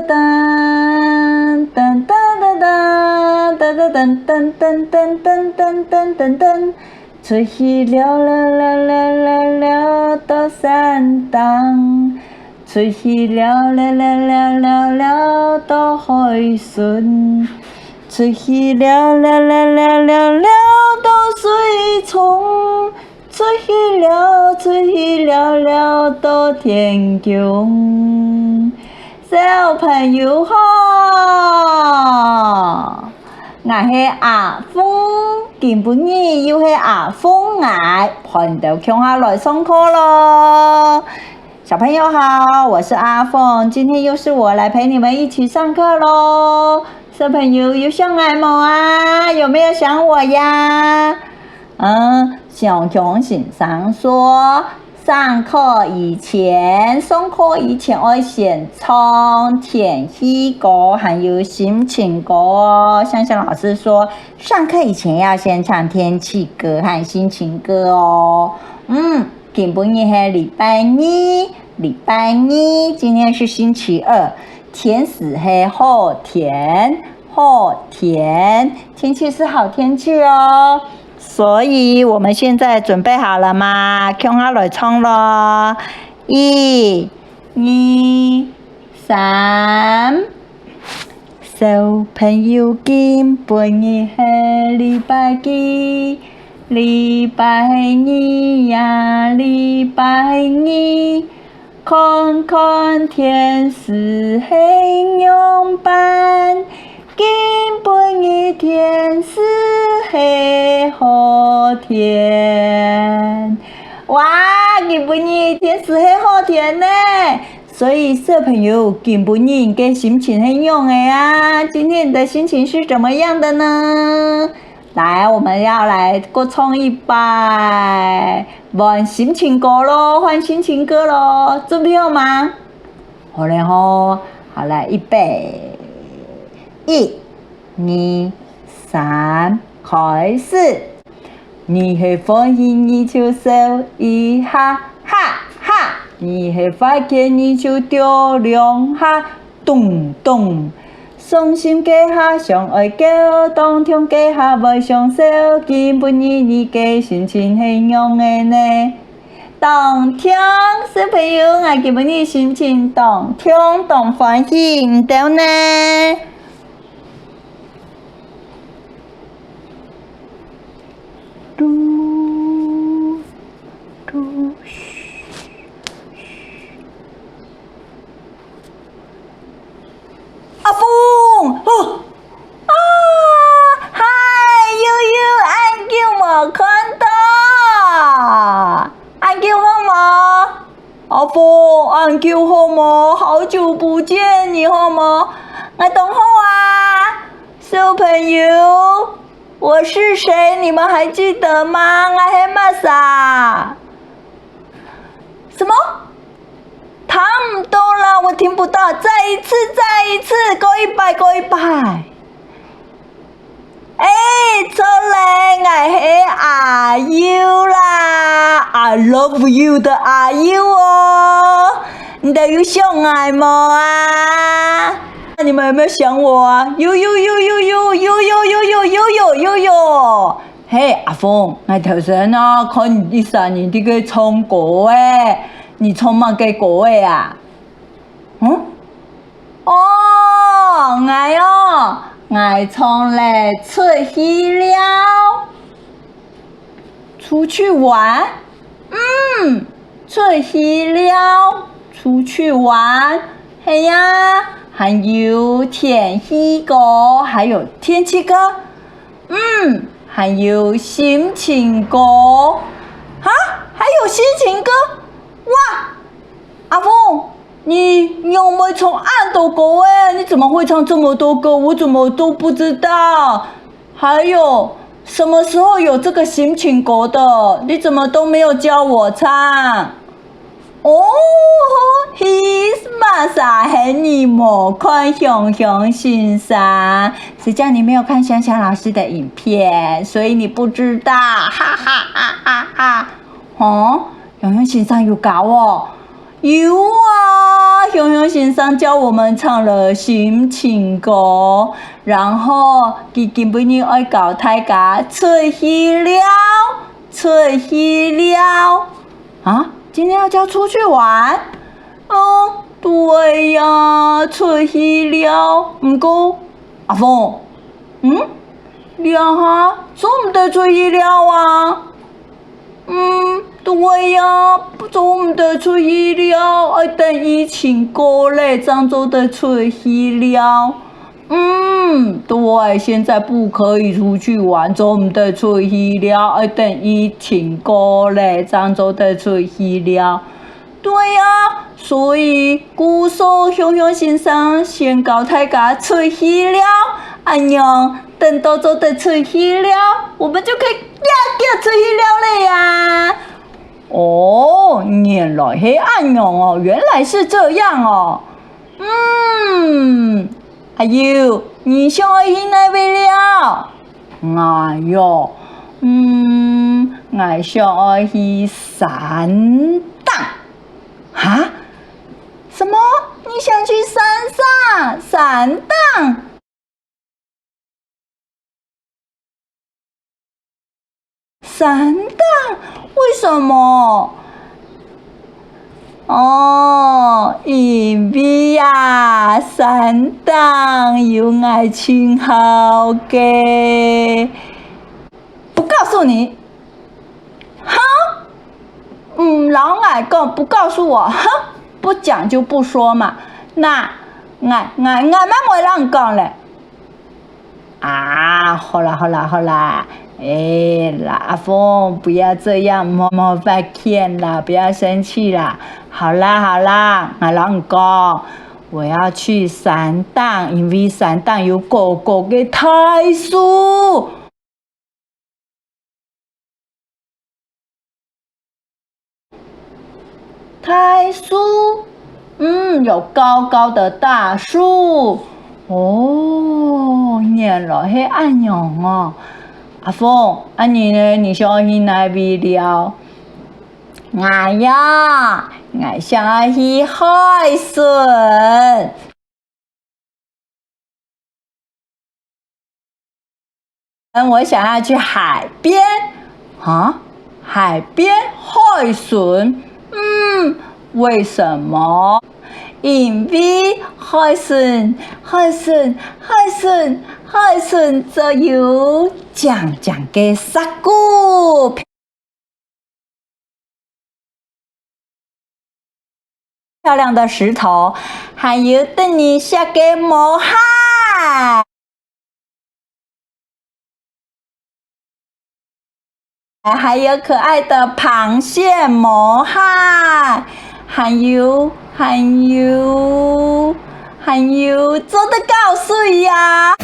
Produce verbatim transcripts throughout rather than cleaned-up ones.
噔噔噔噔噔噔噔噔噔噔噔噔噔噔，出去溜溜溜溜溜溜到山頂，出去溜溜溜溜溜溜到海脣，出去溜溜溜溜溜溜到水中。 出去溜，出去溜溜到天宮。小朋友好，𠊎係阿鳳，今晡日又係阿鳳𠊎，陪你兜共下來上課囉。小朋友好，我是阿鳳，今天又是我來陪你們一起上課囉。小朋友有想𠊎無啊？有沒有想我呀？ 嗯，小熊先生說，上課以前，上課以前愛先唱天氣歌，還有心情歌哦。香香老師說，上課以前要先唱天氣歌和心情歌哦。嗯，今晡日係禮拜二，禮拜二，今天是星期二，天時係好天，好天，天氣是好天氣哦。 所以我們現在準備好了嗎？共下來唱囉！一、二、三。小朋友，今晡日係禮拜幾？禮拜二呀，禮拜二。 看看天時係仰般，今晡日天時係好天。哇，今晡日天時係好天呢！所以小朋友，今晡日你个心情係仰仔啊？今天你的心情是怎麼樣的呢？ 來，我們要來過唱一擺，換心情歌囉，換心情歌囉，準備好嗎？好了吼，好，來，預備，一、二、三，開始。你係歡喜你就笑一下，哈哈！你係發譴你就趒兩下， 咚咚。傷心該下想愛噭，當暢該下會想笑，今晡日你个心情係仰仔呢？當暢，小朋友，𠊎今晡日心情當暢，當歡喜，你兜呢？ 嘟嘟，噓，噓。阿鳳，哦，啊，嗨，悠悠，恁久無看到，恁久好無？阿鳳，恁久好無？好久不見，你好無？𠊎當好啊，小朋友。 我是誰？你們還記得嗎？𠊎係麼儕？什麼？聽毋到啦，我聽不到。再一次，再一次，過一擺，過一擺。欸，著咧，𠊎係阿佑啦，I love you的阿佑哦。你兜有想𠊎無啊？ 你們有沒有想我啊？有有有有有有有有有有有有有！嘿，阿鳳，𠊎頭先啊，看你一儕人在該唱歌欸，你唱麼个歌欸啊？嗯？哦，𠊎哦，𠊎唱咧出去尞。 出去玩？嗯，出去尞，出去玩。係啊，還有天氣歌，還有天氣歌。嗯，還有心情歌。哈，還有心情歌？哇，阿鳳，你仰會唱恁多歌欸？你怎麼會唱這麼多歌？我怎麼都不知道。 還有，什麼時候有這個心情歌的？你怎麼都沒有教我唱？哦，係麼儕喊你無看香香先生，誰叫你沒有看香香老師的影片，所以你不知道，哈哈哈哈哈。哦，香香先生有教哦。有啊，雄雄先生教我們唱了心情歌，然後佢今晡日愛教大家出去尞，出去尞。啊，今天要教出去玩？嗯，對呀，出去尞。毋過，阿峰，嗯，這下做毋得出去尞啊？ 嗯，對呀，做毋得出去尞，愛等疫情過咧，正做得出去尞。嗯，對，現在不可以出去玩，做毋得出去尞，愛等疫情過咧，正做得出去尞。對呀，所以故所雄雄先生先教大家出去尞，恁樣等到做得出去尞，我們就可以遽遽出去尞了呀。哦，原來係恁樣哦，原來是這樣哦。嗯，阿友，你想愛去哪位尞？𠊎喲，嗯，𠊎想愛去山頂。哈？什麼？你想去山上？山頂？ 山頂？為什麼？哦，因為啊，山頂有𠊎盡好个。不告訴你。哈？毋摎𠊎講，不告訴我，哼，不講就不說嘛。那，𠊎，𠊎，𠊎乜無摎你講咧。 啊，好啦，好啦，好啦，哎，啦，阿峰，不要這樣，莫，莫發譴啦，不要生氣啦。好啦，好啦，𠊎摎你講，我要去山頂，因為山頂有高高个大樹。 大樹，嗯，有高高的大樹。哦，原來係恁樣哦。阿峰，恁樣呢，你想愛去哪位尞？𠊎呀，𠊎想愛去海脣。 嗯，我想要去海邊。啊？海邊？海脣？嗯，為什麼？因為海脣，海脣，海脣，海脣就有靚靚个石牯， 漂亮的石頭，還有得人惜个毛蟹，還有可愛的螃蟹、毛蟹，還有，還有，還有做得搞水呀！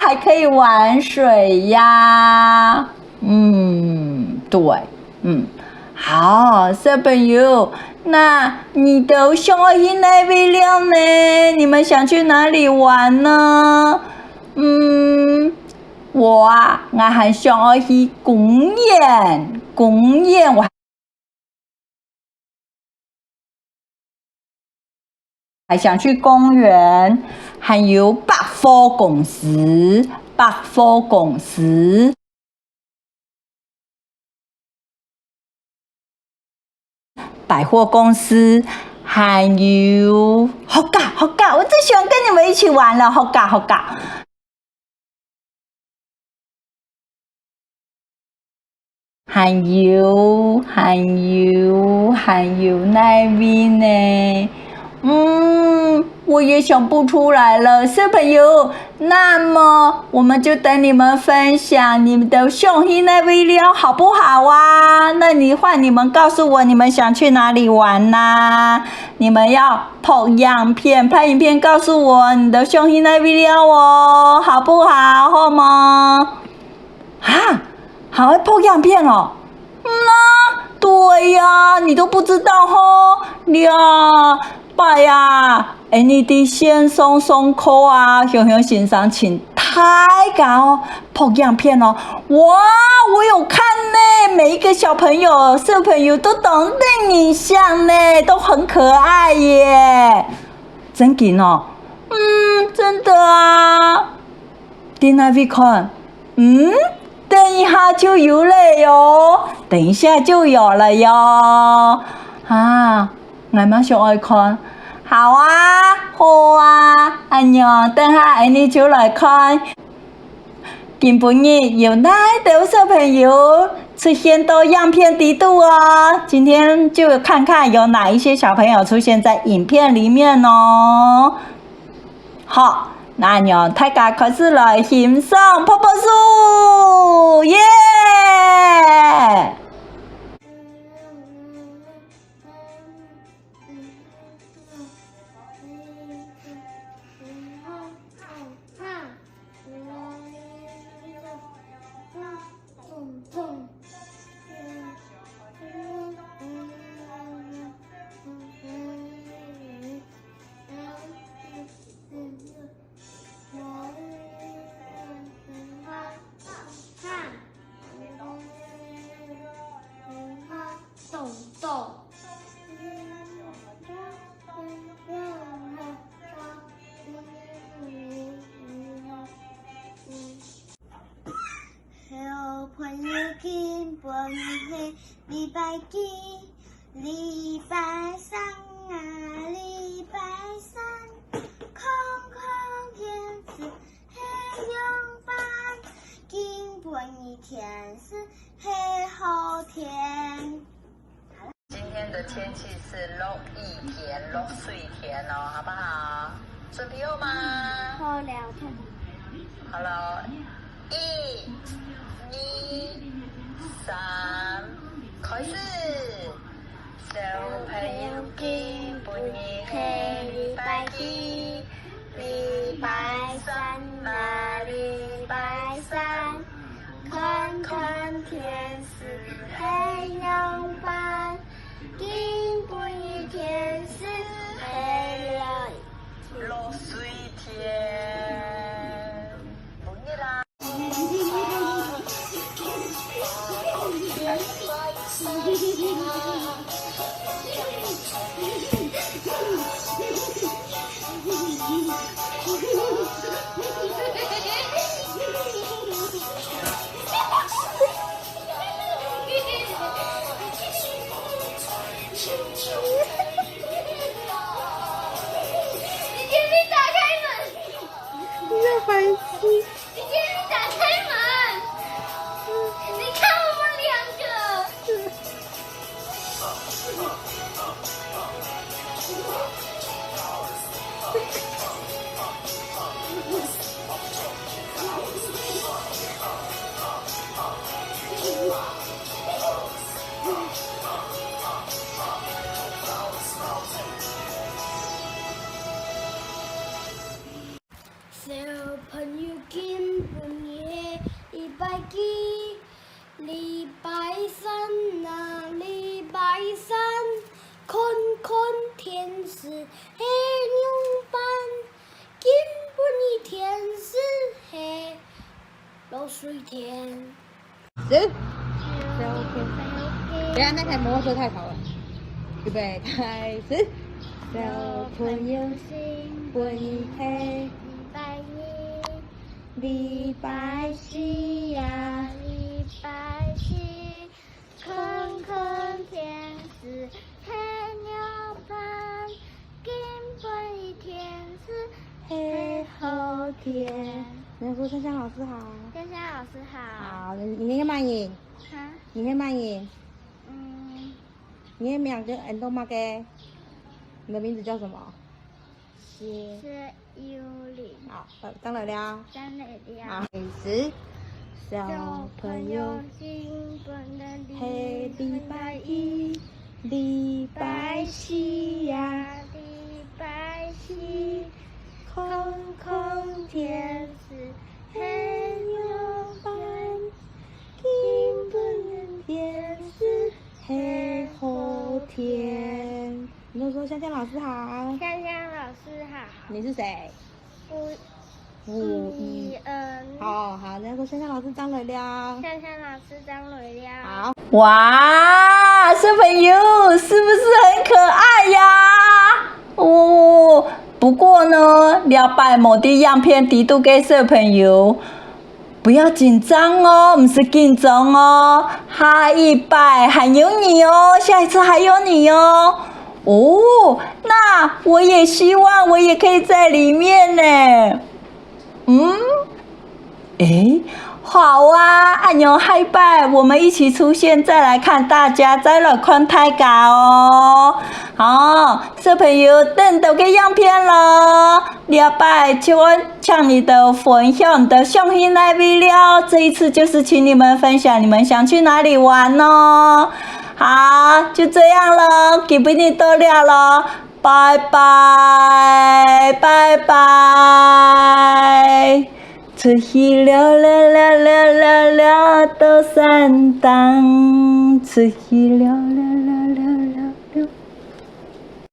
還可以玩水呀。嗯，對，嗯，好，小朋友，那你兜想愛去哪位尞呢？你們想去哪裡玩呢？嗯，我啊，𠊎還想愛去公園，公園，我 還想去公園，還有百貨公司，百貨公司，百貨公司，還有學校，學校，我最喜歡跟你們一起玩了，學校，學校。 還有，還有，還有哪位呢？嗯，我也想不出來了。小朋友，那麼我們就等你們分享你們的想去哪位尞，好不好啊？那你換你們告訴我你們想去哪裡玩吶、你們要拍影片，拍影片告訴我你的想去哪位尞哦，好不好？好嗎？啊，還會拍影片哦？嗯啊，對呀，你都不知道吼，你啊，拜呀，哎，你在線上上課啊，雄雄先生請大家哦，拍影片哦。哇，我有看呢，每一個小朋友、小朋友都當得人惜呢，都很可愛耶。真緊哦？嗯，真的啊。在哪位看？ 嗯，等一下就有了喲，等一下就有了喲。啊，𠊎嘛想愛看。好啊，好啊，恁樣，等下𠊎俚就來看。今晡日有哪兜小朋友出現到影片裡肚哦？今天就看看有哪一些小朋友出現在影片裡面哦。 好，那樣大家開始來欣賞泡泡樹，耶！小朋友，今晡日係禮拜幾？禮拜三啊，禮拜三。看看天時係仰般？今晡日天時係好天。 今天的天氣是落雨天、落水天哦，好不好？準備好嗎？好了，看。好了，一、二、三，開始。小朋友，今晡日係禮拜幾？禮拜三啊，禮拜三。 看看天時係仰般？今晡日天時係落雨天。落水天。晡日啦。 你给你打开门！你在白痴。你给你打开门！你看我们两个。 小朋友，今晡日係禮拜幾？禮拜三啊，禮拜三。看看天時係仰般？今晡日天時係落水天。 十。不要，那台摩托车太吵了。预备，开始。小朋友，今晡日係禮拜二，禮拜四啊，禮拜四。看看天時係仰般？今晡日天時係好天。那说香香老师好。香香老师好。好，你，你念慢音。哈？你念慢音。嗯。你的名叫安到么个？你的名字叫什么？是幽灵。好，张来了。张来了。好，开始。小朋友，今晡日係禮拜一，禮拜四呀，禮拜四，看看電視，係仰般？今晡日電視係好天。你就说香香老师好。香香老师好。你是谁？吴吴一恩。好好，人家说香香老师张来了。香香老师张来了。好。哇，小朋友，是不是很可爱呀？哦，不过呢，了解某地样片底肚个小朋友，不要紧张哦，毋使紧张哦。下一擺還有你哦，下一次還有你哦。哦，那我也希望我也可以在裡面呢。嗯，誒，好啊，恁樣下一擺我們一起出現，再來看大家，再來看大家哦。好，小朋友，等到个樣片咯。 這擺就愛請你兜分享你兜想去哪位尞，這一次就是請你們分享你們想去哪裡玩哦。好，就這樣咯，今晡日到這咯，拜拜，拜拜。出去尞尞尞尞尞尞，到山頂，出去尞尞。